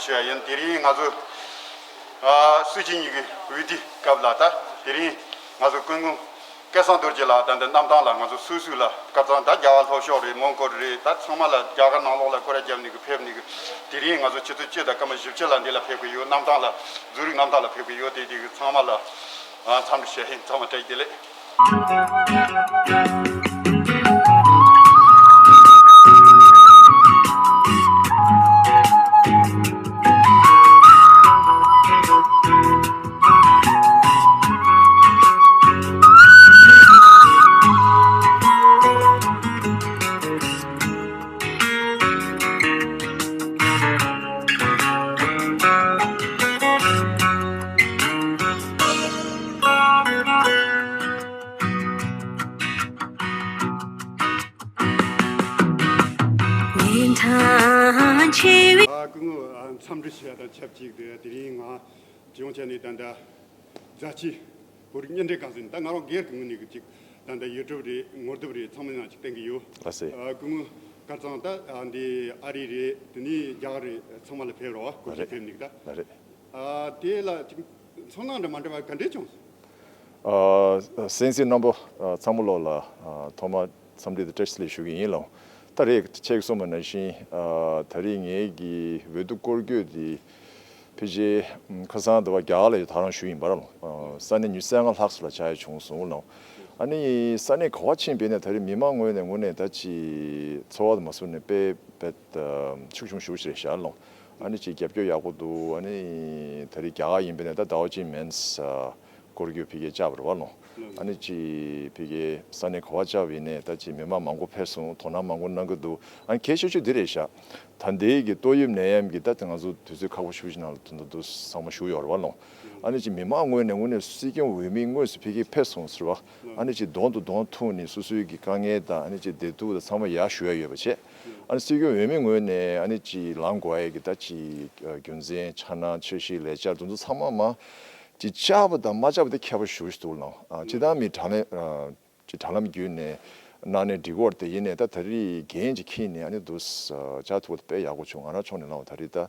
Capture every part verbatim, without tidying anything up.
ཞུ་ཡ་ཡིན། དེ་རིང་ང་ཚོ་ཨ་སྲིད་སྤྱི་གཉིས་ཀྱི་འོས་བསྡུའི་སྐབས་ལ་ད་དེ་རིང་ང་ཚོ་སྐུ་ངོ་སྐལ་བཟང་རྡོ་རྗེ་ལགས་ད་ལྟ་གནམ་ཐང་ལ་ང་ཚོ་སོ་སོ་ལ་དཀར་གཙང་ད་རྒྱ་གར་ལྷོ་ཕྱོགས་རེད། མོན་གྷོ་རེད། ད་ཚང་མ་ལ་རྒྱ་གར་ནང་ལོགས་ལ་སྐོར་ར་བརྒྱབ་ནས་གི་ཕེབས་ནས་གི་དེ་རིང་ང་ཚོ་ཆུ་ཚོད་བཅུ་དང་སྐར་མ་བཞི་བཅུ་ལ་འདི་ལ་ཕེབས་གི་ཡོད། གནམ་ཐང་ལ་ཛུ་རིག་གནམ་ཐང་ལ་ཕེབས་གི་ཡོད། དེ་དེ་གི་ཚང་མ་ལ་ཨ་འཚམས་འདྲི་ཞུ་ཡ་ཡིན། ཚང་མ་བཀྲ་ཤིས་བདེ་ལེགས། ཉིན་གྲངས་ཆེ་བའི། ཨ་སྐུ་ངོ་ཨ་འཚམས་འདྲི་ཞུ་ཡ་དང་ཆབས་ཅིག་དེ་དེ་རིང་ང་སྤྱི་ཡོངས་ཆ་ནས་ད་ལྟ་རྫ་ཆུ་བོད་རིགས་མཉམ་འབྲེལ་ཁང་ཚན་ད་ང་རང་སྒེར་གྱི་ངོས་ནས་གི་ཅིག་ད་ལྟ་ཡུ་ཊུབ་རེད། ངོ་དེབ་རེད། ཚང་མ་ནང་ཅིག་བསྟན་གི་ཡོད། ལགས་སེ། ཨ་སྐུ་ངོ་དཀར་གཙང་ད་ཨ་འདི་ཨ་རི་རེད། དེ་ནས་རྒྱ་གར་རེད། ཚང་མ་ལ་ཕེབས་རོགས། གོ་སྒྲིག་ཕེབས་ནི་ད། ལགས་རེད། ཨ་དེ་ལ་ཅིག་ཚོར་སྣང་འདྲ་མ་འདྲ་བ་ག་འདྲས་བྱུང་སོང་། ཨ་གསན་གཟིགས་རྣམ་པ་ཨ་ཚང་མ་ལོག་ལ་ཨ་ཐོག་མར་འཚམས་འདྲི་དང་བཀྲ་ཤིས་བདེ་ལེགས་ཞུ་གི་ཡིན་ལགས། ད་རེས་ཁྱེད་ཀྱིས་གསུངས་པ་ནང་བཞིན་ཨ་ད་རེས་ངེད་ཀྱི་འོས་བསྡུ་སྐོར་སྐྱོད་དེ་ཕལ་ཆེར་ཁ་སང་ཟླ་བ་བརྒྱ་ལ་ད་རང་ཞུས་ཡིན་པ་རེད་ལགས། ས་གནས་ཉི་ཤུ་རྩ་ལྔ་ལྷག་ཙམ་ལ་བཅར་ཡ་བྱུང་སོང་ལགས། ཨ་ནི་ས་གནས་ག་པར་ཕྱིན་པ་ཡིན་ནའི་ད་རེས་མི་མང་ངོས་ནས་དངོས་གནས་ད་ཅིག་ཚོར་བ་དང་མ་བཟུང་ནས་དཔེ་དཔེ་ཤུགས་ཆེན་པོ་ཞེ་པོ་ཅིག་རེད་ཤག་ལགས། ཨ་ནི་ཅིག་རྒྱབ་སྐྱོར་ཡག་པོ་འདུག། ཨ་ནི་ད་རེས་རྒྱ་གར་ཡིན་པ་ཡིན་ནའི་ད་ཟླ་བ་གཅིག་མིན་ཙམ་སྐོར་སྐྱོད་ཕ་གིར་བཅར་བ་རེད་པ་ལགས། ཨ་ནི་ཅིག་ཕ་གིའི་ས་གནས་ག་པར་བཅར་བ་ཡིན་ནའི་ད་ཅིག་མི་མང་མང་པོ་ཕེབས་སོང་། དོ་སྣང་མང་པོ་གནང་གི་འདུག། ཨ་ནི་གལ་ཆེ་ཤོས་འདི་རེད་ཤག། ད་ལྟའི་གི་ཏོག་དབྱིབས་ནད་ཡམས་ཀྱི་ད་ང་ཚོ་དུས་ཚོད་ཁག་པོ་ཞེ་པོ་ཅིག་ནང་ལ་ད་ལྟ་འདུག་ཚང་མ་བཞུགས་ཡོད་རེད་པ་ལགས། ཨ་ནི་ཅིག་མི་མང་ངོས་ནས་དངོས་གནས་སྲིད་སྐྱོང་འོས་མི་དངོས་སུ་ཕ་གིར་ཕེབས་སོང་ཟེར་བ། ཨ་ནི་ཅིག་གདོང་དང་གདོང་ཐུག་ནས་སོ་སོའི་གི་དཀའ་ངལ་དང་ཨ་ནི་ཅིག་བདེ་སྡུག་དང་ཚང་མ་ཡར་ཞུ་ཡ་ཡོད་པ་བྱས། ཨ་ནི་སྲིད་སྐྱོང་འོས་མི་ངོས་ནས་ཨ་ནི་ཅིག་ལངས་དགོས་ཡ་གི་ད་ཅིག་རྒྱུ་མཚན་འཆར་སྣང་འཆར་གཞི་ལས་འཆར་དེ་ཚོ་ཚང་མ་མ་ཅིག་བཅར་བ་དང་མ་བཅར་བ་དེ་ཁྱད་པར་ཞེ་པོ་ཅིག་འདུག་ལགས། ཨ་སྤྱིར་བཏང་མི་དྲ་ལམ་ཨ་ཅིག་དྲ་ལམ་བརྒྱུད་ནས་གནང་ནས་འགྲིག་གི་ཡོད་རེད་དེ། ཡིན་ནའི་ད་ད་རེས་འགན་ཅིག་འཁྱེར་ནས་ཨ་ནི་འདུག་བཅར་ཐུབ་པ་དེ་དཔེ་ཡག་པོ་བྱུང་། ང་རང་ཕྱོགས་ནས་ལབ་པ་ད་རེས་ད་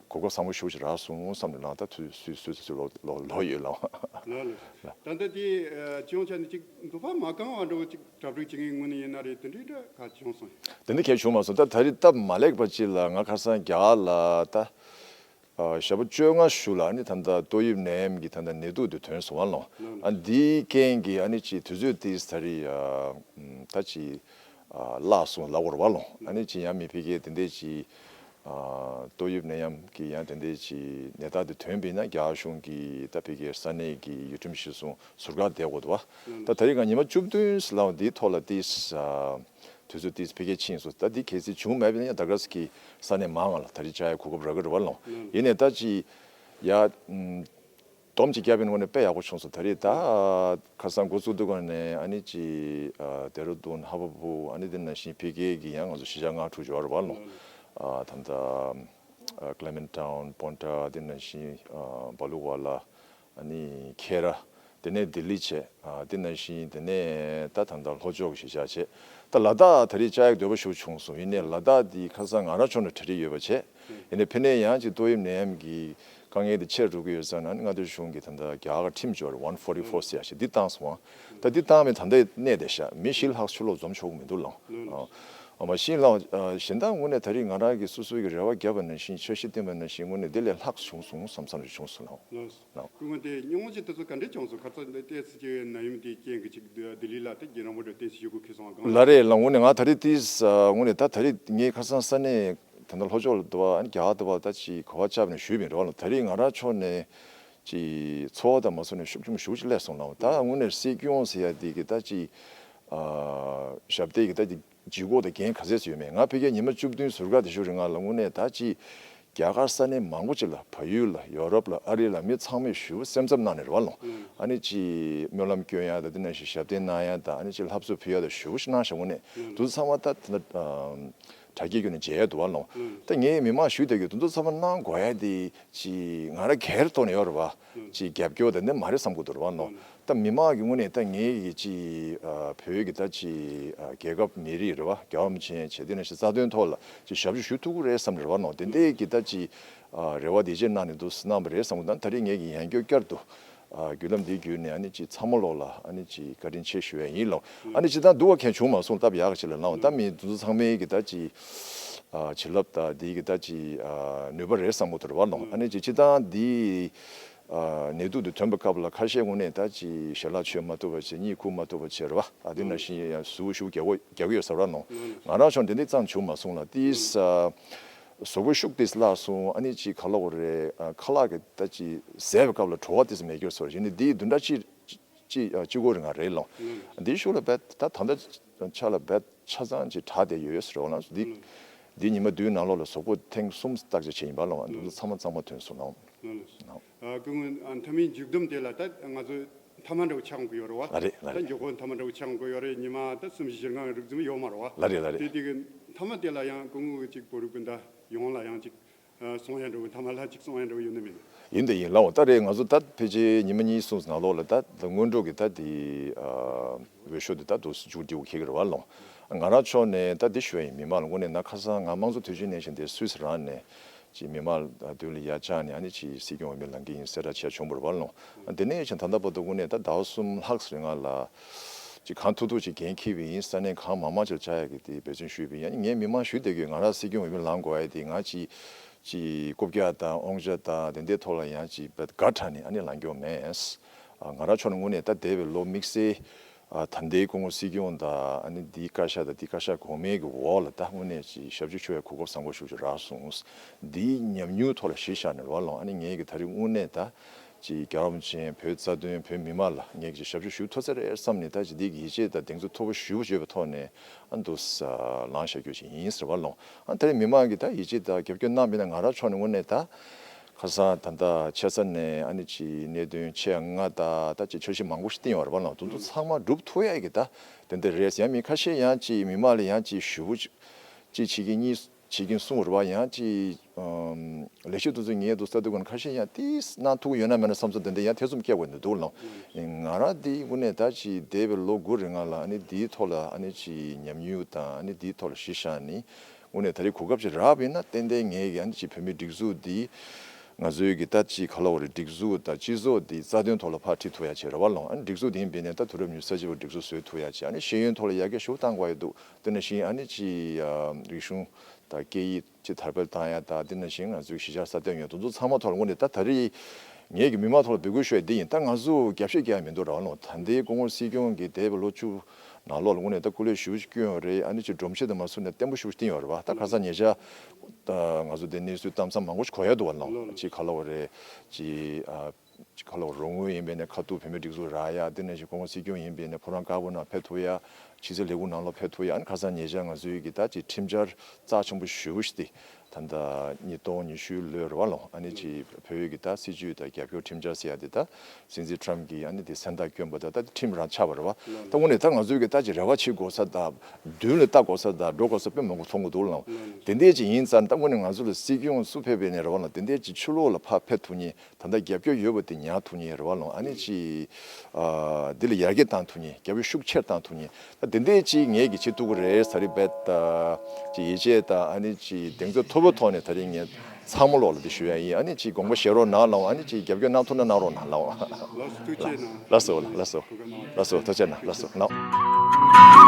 གོ་སྐབས་བཟང་པོ་ཞེ་པོ་ཅིག་རག་སོང་བསམ་ནས་ལབ། ད་ཚུར་སུད་སུད་སུད་ལོག་ལོག་ལོག་ཡོད་ལགས། ལགས་ལགས། ད་ལྟ་དེ་ཨ་སྤྱི་ཡོངས་ཆ་ནས་ཅིག་འདོད་པ་མ་བསྐང་བ་འདྲ་བོ་ཅིག་གྲ་སྒྲིག་བྱེད་མཁན་ངོས་ནས་ཡིན་ན་རེད། དེ་འདྲའི་འདྲ་ག་བྱུང་སོང་། དེ་འདྲ་གས་བྱུང་མ་སོང་། ད་ད་རེས་སྟབས་མ་ལེགས་པ་ཅིག་ལ་ང་ཁ་སང་རྒྱ་གར་ལ་ད་ཨ་ཞག་པོ་བཅོ་ལྔ་ཞུ་ལ་ཨ་ནི་ད་ལྟ་ཏོག་དབྱིབས་ནད་ཡམས་ཀྱི་ད་ལྟ་ནད་དུག་དེ་ཐོན་སོང་བ་ལགས། ཨ་འདིའི་རྐྱེན་གྱིས་ཨ་ནི་ཅིག་དུས་ཚོད་དེ་ད་རེས་ཨ་ད་ཅིག་ཨ་བརླག་སོང་ལབ་དགོས་རེད་པ་ལགས། ཨ་ནི་ཅིག་ཡང་མི་ཕ་གིར་དེ་འདྲས་ཅིག་ཨ་ཏོག་དབྱིབས་ནད་ཡམས་ཀྱི་ཡང་དེ་འདྲས་ཅིག་ནད་རྟགས་དེ་ཐོན་པ་ཡིན་ན་རྒྱ་གཞུང་གིས་ད་ཕ་གིར་ས་གནས་ཀྱི་ཡུལ་ཁྲིམས་གཞིར་བཟུང་ཟུར་བཀག་བསྡད་དགོས་འདུག་པ། ད་ད་རེས་ང་ཉི་མ་བཅུ་བདུན་ལ་འདིའི་ཐོག་ལ་ཏིས་ཨ་དུས་ཚོད་ཏིས་ཕ་གིར་ཕྱིན་སོང་། ད་འདི་གལ་སྲིད་བྱུང་མེད་པ་ཡིན་ན་ད་ག་ས་གི་ས་གནས་མང་ང་ལ་ད་རེས་བཅར་ཡ་གོ་སྐབས་རག་གི་རེད་པ་ལགས། ཡིན་ནའི་ད་ཅིག་ཡ་ཨམ་སྡོམ་ཅིག་བརྒྱབ་པའི་ངོས་ནས་དཔེ་ཡག་པོ་བྱུང་སོང་། ད་རེས་ད་ཁ་སང་འགོ་བཙུགས་དུས་སྒང་ནས་ཨ་ནི་ཅིག་ཨ་ཌེ་ར་ལྡུན་ཧ་བ་བུ་ཨ་ནི་དེ་ནང་བཞིན་ཕ་གི་གི་ཡང་ང་ཚོ་གཞིས་ཆགས་ལྔ་དྲུག་ཡོད་རེད་པ་ལགས། ཨ་ད་ལྟ་ཨ་ཀླེ་མེན་ཊའུན། པོན་ཊ། དེ་ནང་བཞིན་ཨ་བ་ལུ་ཝ་ལ། ཨ་ནི་ཁེ་ར། དེ་ནས་ལྡི་ལི་བྱས། ཨ་དེ་ནང་བཞིན་དེ་ནས་ད་ད་ལྟ་ལྷོ་ཕྱོགས་ཀྱི་གཞིས་ཆགས་བྱས། ད་ལ་དྭགས་ད་རེས་བཅར་ཡག་འདོད་པ་ཞེ་པོ་བྱུང་སོང་། ཡིན་ནའི་ལ་དྭགས་འདི་ཁ་སང་ང་རང་ཕྱོགས་ནས་གྲ་སྒྲིག་ཡོད་པ་བྱས། ཡིན་ནའི་ཕ་གིར་ཡང་ཅིག་ཏོག་དབྱིབས་ནད་ཡམས་ཀྱི་དཀའ་ངལ་དེ་ཆེ་འགྲོ་གི་ཡོད་ཙང་ཨ་ནི་མངའ་སྡེ་གཞུང་གིས་ད་ལྟ་རྒྱ་གར་ཁྲིམས་སྦྱོར་ཝན་ཕོར་ཊི་ཕོར་ཟེར་ཡ་ཞིག་འདི་བཏང་སོང་བ། ད་འདི་བཏང་བའི་ད་ལྟའི་གནས་དེ་ཤག་མི་བཞི་ལྷག་ཕྱིར་ལོག་འཛོམས་ཆོག་གི་མི་འདུག་ལགས། ཨ་མ་གཞི་ལ་གཞན་དག་ངོས་ནས་ད་རེས་ང་རང་གིས་སོ་སོའི་གི་རེ་བ་བརྒྱབ་པ་ནང་བཞིན་འཆར་གཞི་བཏིང་བ་ནང་བཞིན་དངོས་གནས་དེ་ལས་ལྷག་བྱུང་སོང་བསམ་བསམ་རེ་བྱུང་སོང་ལགས། ལགས། སྐུ་ངོ་དེ་སྙུང་གཞི་དེ་ཚོ་ག་འདྲས་བྱུང་སོང་། ཁ་སང་འདི་ཏོག་ཙམ་ཅིག་ནད་ཡམས་དེའི་རྐྱེན་གྱིས་ཅིག་ལྡི་ལི་ལ་དེ་རྒྱུན་རིང་པོ་འགྲོ་ཏོག་ཙམ་ཞུ་དགོས་ཁེལ་སོང་བ་གང་ལགས་རེད་ལགས། དངོས་གནས་ང་ད་རེས་ཏིས་དངོས་གནས་ད་ད་རེས་ངས་ཁ་སང་ས་གནས་ད་ལྟ་ལྷོ་ཕྱོགས་ལ་འདུག་པ་ཨ་ནི་རྒྱ་གར་འདུག་པ་ད་ཅིག་ག་པར་བཅར་བ་ནས་ཞུས་པ་ཡིན་རེད་པ་ལགས། ད་རེས་ང་རང་ཕྱོགས་ནས་ཅིག་ཚོར་བ་དང་མ་ཚོར་ནས་ཤུགས་ཆེན་པོ་ཞེ་པོ་ཅིག་སླེབས་སོང་ལགས། ད་དངོས་གནས་སྲིད་སྐྱོང་ཟེར་ཡ་དེ་གི་ད་ཅིག་ཨ་ཞབས་སྟེགས་ཀྱི་ད་ཅིག་ལྗིད་ཁོག་དང་འགན་ག་ཚད་ཅིག་ཡོད་མེད། ང་ཕ་གིར་ཉི་མ་བཅུ་བདུན་ཟུར་བཀག་དེ་ཞུ་རིང་ང་ལ་དངོས་གནས་ད་ཅིག་རྒྱ་གར་ས་གནས་མང་པོ་ཅིག་ལ་བལ་ཡུལ་ལ་ཡོ་རོབ་ལ་ཨ་རི་ལ་མི་ཚང་མས་ཞེ་པོ་སེམས་འཚབ་གནང་ནས་རེད་པ་ལགས། ཨ་ནི་ཅིག་སྨོན་ལམ་སྐྱོན་ཡ་དང་དེ་ནང་བཞིན་ཞབས་བརྟན་གནང་ཡ་དང་ཨ་ནི་ཅིག་ལྷ་གསོལ་ཕུལ་ཡ་དང་ཞེ་པོ་ཞིག་གནང་བཞག་དངོས་གནས་དེ་ཚོ་ཚང་མ་ད་ད་ལྟ་དྲ་རྒྱའི་བརྒྱུད་ནས་མཇལ་ཡ་འདུག་པ་ལགས། ད་ངས་མི་མང་ཞུས་བསྡད་ཀྱི་དེ་ཚོ་ཚང་མ་གནང་དགོས་ཡ་དེ་ཅིག་ང་རང་སྒེར་ཐོག་ནས་ཡོད་རེད་པ། ཅིག་རྒྱབ་སྐྱོར་དང་དེ་མ་རེད་བསམ་གྱི་འདུག་རེད་པ་ལགས། ད་མི་མང་གི་ངོས་ནས་ད་ངའི་གི་ཅིག་ཨ་བོད་ཀྱི་ད་ཅིག་ཨ་རྒྱལ་ཁབ་མི་རིགས་རེད་པ། རྒྱལ་བ་རིན་པོ་ཆེ་བྱས་དེ་ནང་བཞིན་རྩ་དོན་ཐོག་ལ་ཅིག་ཞབས་ཞུ་ཞུ་ཐུབ་ཀྱི་རེད་བསམ་རེད་པ་ལགས། དེ་འདྲའི་གི་ད་ཅིག་ ཨ་རེ་བ་དེ་བཅས་གནང་ནས་འདུག་གནང་བ་རེད་བསམ་གི་འདུག་ད་རེས་ངེད་ཀྱིས་ཡང་བསྐྱར་བསྐྱར་དུ་ཨ་བརྒྱུད་ལམ་འདིའི་བརྒྱུད་ནས་ཨ་ནི་ཅིག་ཚང་མ་ལོག་ལ་ཨ་ནི་ཅིག་བཀའ་དྲིན་ཆེ་ཞུ་ཡ་ཡིན་ལོ། ཨ་ནི་ཅི་ལྟར་འདུག་བ་མཁན་བྱུང་མ་སོང་སྟབས་ཡག་ག་ཅིག་ལ་ལངས་བ། ད་མི་འདུ་འཛོམས་ཚང་མའི་གི་ད་ཅིག་ཨ་བྱིན་རླབས་ད་འདི་གི་ད་ཅིག་ཨ་ནུས་པ་རེད་བསམ་གི་འདུག་རེད་བ་ལོ། ཨ་ནི་ཅིག་སྤྱིར་བཏང་འདི་ཨ་ནད་དུག་འདི་ཐོན་པའི་སྐབས་ལ་ཁ་ཤས་དངོས་གནས་ད་ཅིག་ཞལ་ལག་མཆོད་མ་ཐུབ་པ་བྱས། གཉིད་ཁུག་མ་ཐུབ་པ་བྱས་རེད་བ། ཨ་དེ་ནང་བཞིན་ཡང་ཟུག་ཤུགས་རྒྱག་གི་རྒྱག་གི་ཡོད་ས་རེད་བ་ལོ། ང་རང་ཚོ་འདི་འདི་ཙམ་བྱུང་མ་སོང་ལ། ཏིས་ཨ་གཟུགས་པོ་ཤུགས་ཏིས་བརླག་སོང་། ཨ་ནི་ཅིག་ག་ལབ་དགོས་རེད། ཨ་ཁ་ལག་གི་ད་ཅིག་ཟས་པའི་སྐབས་ལ་བྲོ་བ་ཏིས་མེད་གི་ཡོད་ས་རེད། ཡིན་ནའི་འདི་བདུན་ཕྲག་གཅིག་གཅིག་ཨ་གཅིག་འགོར་རིང་ང་རེད་ལོ། འདིའི་ཤུགས་ལ་རྦད་ད་ད་ལྟ་ཆ་ལ་རྦད་ཆ་ཚང་ཅིག་དྲག་བསྡད་ཡོད་ཡོད་ས་རེད་བ་ལོ། འདི་འདི་ཉི་མ་བདུན་ནང་ལོགས་ལ་གཟུགས་པོ་ཐེངས་གསུམ་བརྟག་དཔྱད་བྱས་ཡིན་པ་ལོ། འདི་ཚོ་ཚང་མ་གཙང་མ་ཐོན་སོང་ལོ། ལགས་སོ། ཨ་སྐུ་ངོ་ཨ་མཐའ་མའི་མཇུག་བསྡོམས་དེ་ལ་ད་ང་ཚོ་མཐའ་མ་འདྲ་བོ་ཆགས་འགྲོ་གི་ཡོད་རེད་བ། ལགས་རེད་ལགས་ད་རེད། མགྱོགས་པོ་མཐའ་མ་འདྲ་བོ་ཆགས་འགྲོ་གི་ཡོད་རེད། ཉི་མ་ད་གསུམ་བཞི་བཞི་ལྔ་རིགས་ཙམ་ཡོད་མ་རེད་བ། ལགས་རེད་ལགས་རེད། དེ་དེ་གི་མཐའ་མ་དེ་ལ་ཡང་སྐུ་ངོ་གི་ཅིག་བོད་རིགས་སྤུན་ཟླ་ཡོངས་ལ་ཡང་ཅིག་ཨ་གསུང་ཡ་འདྲ་བོ་མཐའ་མ་ལ་ཅིག་གསུང་ཡ་འདྲ་བོ་ཡོད་ན་མེད་ན། ཡིན་དེ་ཡིན་ལགས། འོ་ད་རེད། ང་ཚོ་ད་ཕལ་ཆེར་ཉི་མ་གཉིས་གསུམ་ནང་ལོགས་ལ་ད་ད་སྔོན་འགྲོ་གི་ད་དེ་ཨ་འོས་ཤོག་དེ་ད་དུ་མཇུག་སྒྲིལ་བ་འཁེལ་གི་རེད་བ་ལོ། ང་རང་ཕྱོགས་ནས་ད་འདི་ཞུ་ཡ་ཡིན། མི་མང་ལ་དངོས་གནས་ན་ཁ་སང་ང་དམངས་གཙོ་དུས་ཆེན་ནས་བཞིན་དེ་སུད་སི་རང་ནས་ཅིག་མི་མང་མདུན་ལ་ཡར་བཅར་ནས་ཨ་ནི་ཅིག་སྲིད་སྐྱོང་འོས་མི་ལངས་ཀྱི་ཡིན་གསལ་བསྒྲགས་བྱས་བྱུང་བ་རེད་བ་ལོ། དེ་ནས་བྱས་ད་ལྟ་བར་དུ་དངོས་གནས་ད་ཟླ་བ་གསུམ་ལྷག་ཙམ་རིང་ལ་ཅིག་གང་ཐུབ་ཐུབ་ཅིག་འགན་འཁྱེར་བ་ཡིན། ས་གནས་གང་མང་མང་ཅིག་ལ་བཅར་ཡ་གི་དེ་འབད་བརྩོན་ཞུས་པ་ཡིན། ཨ་ནི་ངས་མི་མང་ཞུ་བསྡད་ཀྱི་ཡོད། ང་རང་སྲིད་སྐྱོང་འོས་མི་ལངས་དགོས་ཡ་དེ་ང་ཅིག་ཅིག་རྐུབ་བཀྱག་དང་དབང་ཆ་དང་དེ་འདྲའི་ཐོག་ལ་ཡང་ཅིག་དགའ་དྲགས་ནས་ཨ་ནི་ལངས་ཀྱི་ཡོད་མེད། ང་རང་ཕྱོགས་ནས་དངོས་གནས་ད་འདས་པའི་ལོ་དམིགས་བསལ་ཨ་ད་ལྟའི་སྐུ་ངོ་སྲིད་སྐྱོང་དང་ཨ་ནི་འདིའི་བཀའ་ཤག་དང་འདིའི་བཀའ་ཤག་གོང་མའི་གི་འོག་ལ་ད་དངོས་གནས་ཅིག་ཞབས་ཕྱི་ཞུ་བའི་གོ་སྐབས་བཟང་པོ་ཞེ་པོ་ཅིག་རག་སོང་། འདིའི་ཉམས་མྱོང་ཐོག་ལ་གཞི་བཞག་ནས་རེད་བ་ལོ། ཨ་ནི་ངས་གི་ད་རེས་དངོས་གནས་ད་ཅིག་རྒྱལ་བ་རིན་པོ་ཆེ་བོད་རྩ་དོན་བོད་མི་མང་ལ་ངས་གི་ཞབས་ཕྱི་ཞུ་ཐུབ་ས་རེད་བསམ་ནས་ད་ཅིག་འདི་གི་ཡིད་ཆེས་དང་གདེང་ཚོད་མཐོ་པོ་ཞེ་པོ་ཅིག་ཡོད་པའི་ཐོག་ནས་ཨ་འདུག་ལངས་བཞག་རྒྱུ་ཞིག་ཡིན་ཟེར་བ་ལོ། ཨ་ད་རེས་མི་མང་གི་ད་ཡིད་ཆེས་དང་རྒྱབ་སྐྱོར་གནང་བ་ཡིན་ན་ང་རང་ཕྱོགས་ནས་དངོས་གནས་ད་ཁ་སང་ད་ལྟ་ཆེ་ས་ནས་ཨ་ནི་ཅིག་གནད་དོན་ཆེ་ལྔ་དང་ད་ཅིག་འཆར་གཞི་མང་པོ་ཞིག་བཏིང་ཡོད་རེད་བ་ལོ། དེ་ཚོ་ཚང་མ་སྒྲུབ་ཐུབ་ཡ་གི་ད་དེ་འདྲ་རེད། ཡང་མི་ཁ་ཤས་ཡང་ཅིག་མི་མང་ལ་ཡང་ཅིག་ཞུ་བོ་ཅིག་བྱེད་ཀྱིན་གཉིས་བྱེད་ཀྱིན་གསུང་རེད་བ། ཡང་ཅིག་ཨམ་ལས་བྱེད་དེ་ཚོ་ངས་འདུག་ས་འདུག་ག་ཁ་ཤས་ཡང་ཏིས་གནང་ཐུབ་ཀྱི་ཡོད་ན་མེད་ན་བསམ་ཚུལ་དེ་འདྲ་ཡང་ཐེ་ཚོམ་སྐྱེ་དགོས་འདུག་ལོ། ང་རང་འདི་དངོས་གནས་ད་ཅིག་འདས་པའི་ལོ་དགུ་རིང་ལ་ཨ་ནི་འདིའི་ཐོག་ལ་ཨ་ནི་ཅིག་ཉམས་མྱོང་དང་ཨ་ནི་འདིའི་ཐོག་ལ་གཞི་བཞག་ནས་དངོས་གནས་ད་རེས་གོ་སྐབས་ཅིག་རག་པ་ཡིན་ན་ཏན་ཏན་ངས་ཀྱི་ཨ་ནི་ཅིག་བོད་མིའི་སྒྲིག་འཛུགས་འདི་ང་ཚོའི་གི་ད་ཅིག་ག་ལབ་དགོས་རེད། སྒྲིག་འཛུགས་དང་སྤྱི་ཚོགས་འདི་རྩ་དོན་ཐོག་ལ་ཕར་ཁྲིད་ཐུབ་ཡ་ཅིག་རེད་བ་ལོ། ཨ་ནི་སྒྲིག་འཛུགས་འདི་ཡིན་པ་ཡིན་ན་ད་དུས་རབས་ཉི་ཤུ་རྩ་གཅིག་པའི་སྒྲིག་འཛུགས་བཟོ་ཐུབ་ཡ་ཅིག་ཨ་ནི་ཤེས་ཡོན་ཐོག་ལ་ཡར་རྒྱས་ཞེ་པོ་གཏང་དགོས་ཡ་འདུག་དེ་ནང་བཞིན་ཨ་ནི་ཅིག་ཨ་རིག་གཞུང་དང་སྐད་ཡིག་ཅིག་དར་སྤེལ་བཏང་ཡ་དང་། དེ་ནང་བཞིན་ང་ཚོའི་གཞིས་ཆགས་སྲ་བརྟན་ཡོང་དེ་ཚོ་ཚང་མ་ཐོག་ལ་དངོས་གནས་ད་ད་རེས་ངེད་ཀྱི་མི་མང་ཐོག་ལ་འབོད་སྐུལ་ཞུ་ཡ་འདི་ཡིན། ད་ང་ཚོ་རྒྱབ་བཤད་རྒྱག་ཡ་མི་འདུག་ར་བ་ལོ། ད་ལྟའི་སྐུ་ངོ་སྲིད་སྐྱོང་གིས་འདས་པའི་ལོ་བཅུ་ནང་ལོགས་ལ་དངོས་གནས་ད་སྐུ་ལས་ཞེ་པོ་ཅིག་བསྐྱོན་ཡོད་རེད། ཨ་ནི་ཅིག་སྒྲོམ་གཞི་དེ་མ་ཟུར་ནས་བརྟན་པོ་ཞེ་པོ་ཅིག་བཏིང་ཡོད་རེད་བ། ད་ཁ་སང་ཉེ་ཆར་ད་ང་ཚོ་དེ་གནས་ཚུལ་གཏམ་བཟང་མང་པོ་ཞིག་གོ་ཡ་འདུག་བ་ལོ། ཅིག་ག་ལབ་དགོས་རེད། ཅིག་ཨ། ཅིག་ག་ལབ་དགོས་རེད། རོགས་དངུལ་ཡིན་པ་ཡིན་ན་ཁ་ཐུག་བོད་མིའི་སྒྲིག་འཛུགས་རག་ཡ། དེ་ནང་བཞིན་སྐུ་ངོ་སྲིད་སྐྱོང་ཡིན་པ་ཡིན་ན་ཕོ་བྲང་དཀར་པོ་ནང་ཕེབས་ཐུབ་ཡ། ཕྱི་ཚེས་ལས་ཁུངས་ནང་ལོགས་ཕེབས་ཐུབ་ཡ། ཨ་ནི་ཁ་སང་ཉེ་ཆར་ང་ཚོའི་གི་ད་ཅིག་ཁྲིམས་འཆར་རྩ་ཆེན་པོ་ཞེ་པོ་ཞིག་དེ་ད་ལྟ་ཉིས་སྟོང་ཉི་ཤུ་ལོའི་རེད་བ་ལོ། ཨ་ནི་ཅིག་བོད་ཀྱི་ད་སྲིད་ཇུས་དང་རྒྱབ་སྐྱོར་ཁྲིམས་འཆར་ཟེར་ཡ་དེ་ད་སྲིད་འཛིན་ཊམ་གྱིས་ཨ་ནི་དེ་མཚན་རྟགས་བསྐྱོན་པ་དང་ད་ཁྲིམས་རང་ཆགས་པ་རེད་བ། ད་དངོས་གནས་ད་ང་ཚོའི་གི་ད་ཅིག་རེ་བ་བྱེད་དགོས་ས་དང་མདུན་ལ་ལྟ་དགོས་ས་དང་འགྲོ་དགོས་ས་དཔེ་མང་པོ་མཐོང་གི་འདུག་ལ། དེ་འདྲས་ཅིག་ཡིན་ཙང་ད་དངོས་གནས་ང་ཚོ་ལ་སྲིད་སྐྱོང་སུ་ཕེབས་པ་ཡིན་ནའི་རེད་བ་ལ། དེ་འདྲས་ཅིག་ཕྱི་ལོགས་ལ་ཕར་ཕེབས་ཐུབ་མཁན། ད་ལྟ་རྒྱབ་སྐྱོར་ཡོད་པ་དེ་ཉར་ཐུབ་མཁན་རེད་བ་ལོ། ཨ་ནི་ཅིག་ཨ་འདི་ལ་ཡར་རྒྱས་བཏང་ཐུབ་མཁན། རྒྱབ་སྐྱོར་ཤུགས་ཆེར་བཏང་ཐུབ་མཁན། ད་དེ་འདྲས་ཅིག་ངས་ཀྱི་བྱེད་ཐུབ་ཀྱི་རེད་ཟེར་རེད་པས། ད་ཅིག་ཡིད་ཆེས་དང་ཨ་ནི་ཅིག་གདེང་ཚོད་མཐོ་པོའི་ཐོག་ནས་ད་རིང་ངས་ཚང་མ་ལོག་ལ་འདི་ཞུ་ཡ་ཡིན། ཨ་ནི་ཅིག་དགོངས་པ་བཞེས་རོགས་གནང་ལ། ཨ་ནི་ཅིག་རྒྱབ་སྐྱོར་གནང་ཐུབ་ན་གནང་རོགས་གནང་ལ། ལགས་སོ། ཐུགས་རྗེ་གནང་། ལགས་སོ། ལགས་སོ། ལགས་སོ། ཐུགས་རྗེ་གནང་། ལགས་སོ། གནང་།